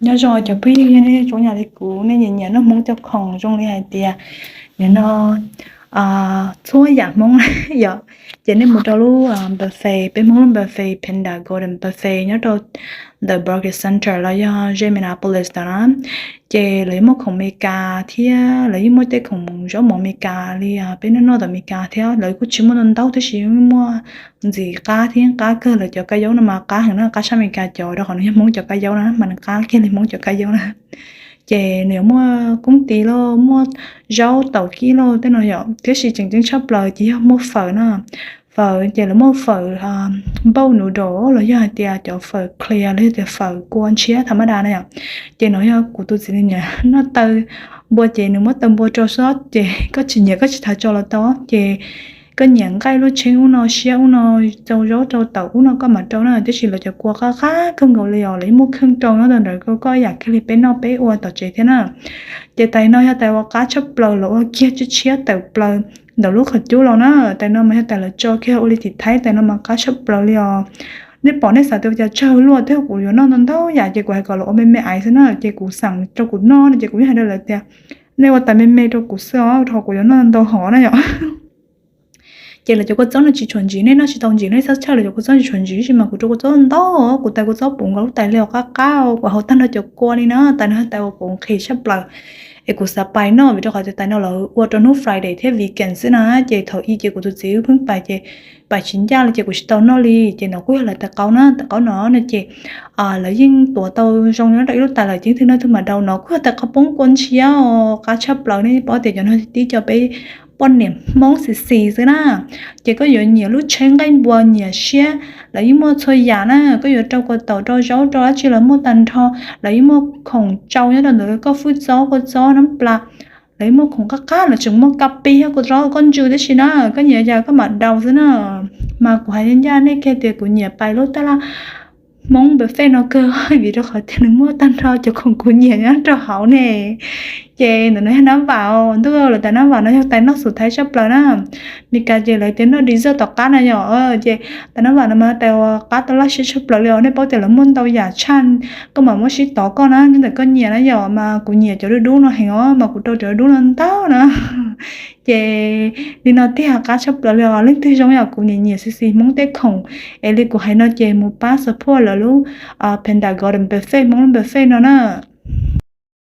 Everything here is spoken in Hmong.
Nyob zoo cov phooj ywg, nej tsoom nyam li kuv, nej nyiam nyiam noj Hmoob cov khoom zoo li hais tias nim no txhua yam Hmoob yom, ces nej mus rau lub buffet, peb Hmoob lub buffet, Panda Golden Buffet nyob rau ntawm Barker Center los yog ze Minneapolis ntawd na. Ces lawv yeej muaj khoom Amelikas thiab lawv yeej muaj tej khoom zaub mov Amelikas li peb noj noj tom Amelikas thiab. Lawv kuj tsis muaj ntau ntau tab sis yeej muaj ntxim qab thiab, qab kawg. Lawv cov kab yaub no mas qab heev na, qab tshaj Amelikas cov, rau qhov nws yog Hmoob cov kab yaub na mas nws qab kiag li Hmoob cov kab yaub na. Ces nws yuav muaj koob tis lauj, muaj zaub taum kib lauj tej no yom, tiam sis tseem ceeb tshaj plaws ces yog muaj fawm na. Fawm ces lawv muaj fawm bowl noodle los yog hais tias cov fawm clear los yog tias fawm kua ntshiab tha mab da na yom. Ces no yog kuv tus txiv nws nyiam noj taw npua ces nws muab taw npua rau xwb, ces koj tsis nyiam koj tsis tas tso los tau. Ces koj nyiam nqaij lub tsheeb ub no, siab ub no, rau zaub rau taum ub no koj mam rau na, tiam sis lawv cov kua qab qab kawg nkaus li os, lawv yeej muaj kheej rau nyob rau ntawd rau koj ib yam kiag li peb noj peb ua tom tsev thiab na. Ces tais no yog tais uas qab tshaj plaws, lawv ua kiag tshiab tshiab tawm plaws ntawm lub qhov cub los na. Tais no mas yog tais lawv tso kiag ua li tim Thaib, tais no mas qab tshaj plaws li os. Nej pom nej xav tias ua cas tsawg luaj thiab, kuv yuav noj ntau ntau yam ces kuv hais kom lawv ua me me aiv xwb na, ces kuv xav rau kuv noj no ces kuv yeej hais rau lawv tias nej ua tais me me rau kuv xwb os, rau qhov kuv yuav noj ntau hov na yom. Ces lawv cov kua txob no tsis tshua ntsim, nej noj tsis tau ntsim, nej txhob txhawj, lawv cov kua txob tsis tshua ntsim, tab sis mas kuv rau kua txob ntau, kuv tais kua txob puv nkaus lub tais li os, qab qab, kuv haus tag nrho cov kua li na, tais no tais uas puv nqhis tshaj plaws. Es kuv xav pais noj vim rau qhov tias tais no lawv ua rau hnub Friday thiab weekend xwb na, ces thaum ub ces kuv tus txiv wb pheej pais ces pais tsis ncaj li ces kuv tsis tau noj li. Ces no kuj yog lawv tais qaub na, tais qaub no no ces lawv yeej tuav tau zoo nyob rau ib lub tais lawm, ces leej twg noj leej twg mam rau. No kuj yog tais qaub poob kua ntshiab os, qab tshaj plaws, nej paub tias cov no tib co peb poj niam Hmoob xis xis xwb na. Ces koj yuav nyiam lub tsheeb nqaij npua nyiam siab, lawv yeej muaj txhua yam na, koj yuav rau kua taum rau zaub rau dab tsi los muaj tag nrho, lawv yeej muaj khoom tsau nyob rau ntawd, koj fwj txob kua txob nab plas, lawv yeej muaj khoom qab qab, lawv tseem muaj kas pis thiab kua txob koj ntsw tib si na, koj nyiam cas koj mam rau xwb na. Mas kuv hais ncaj ncaj nej kiag tias kuv nyiam pais lub tab laj Hmoob buffet no kawg vim rau qhov tias nws muaj tag nrho cov khoom kuv nyiam nyob rau hauv ne. Ces ntawm no yog nab vam os, ntuj, lawv tais nab vam no yog tais noj xus Thaib tshaj plaws na. Meskas ces lawv tias noj dessert tom qab na yom. Ces tais nab vam no mas tais uas qab tau laj siab tshaj plaws li os, nej paub tias lawv muaj ntau yam tshaj, koj mam muab sib tov koj na, nyob ntawm koj nyiam na yom. Mas kuv nyiam cov dub dub no heev os, mas kuv rau cov dub dub no ntau na. Ces li no tiag qab tshaj plaws li os, leej twg zoo yam kuv nyiam nyiam xis xis Hmoob tej khoom es li kuv hais no ces mus pab support lawv lub Panda Golden Buffet, Hmoob lub buffet no na.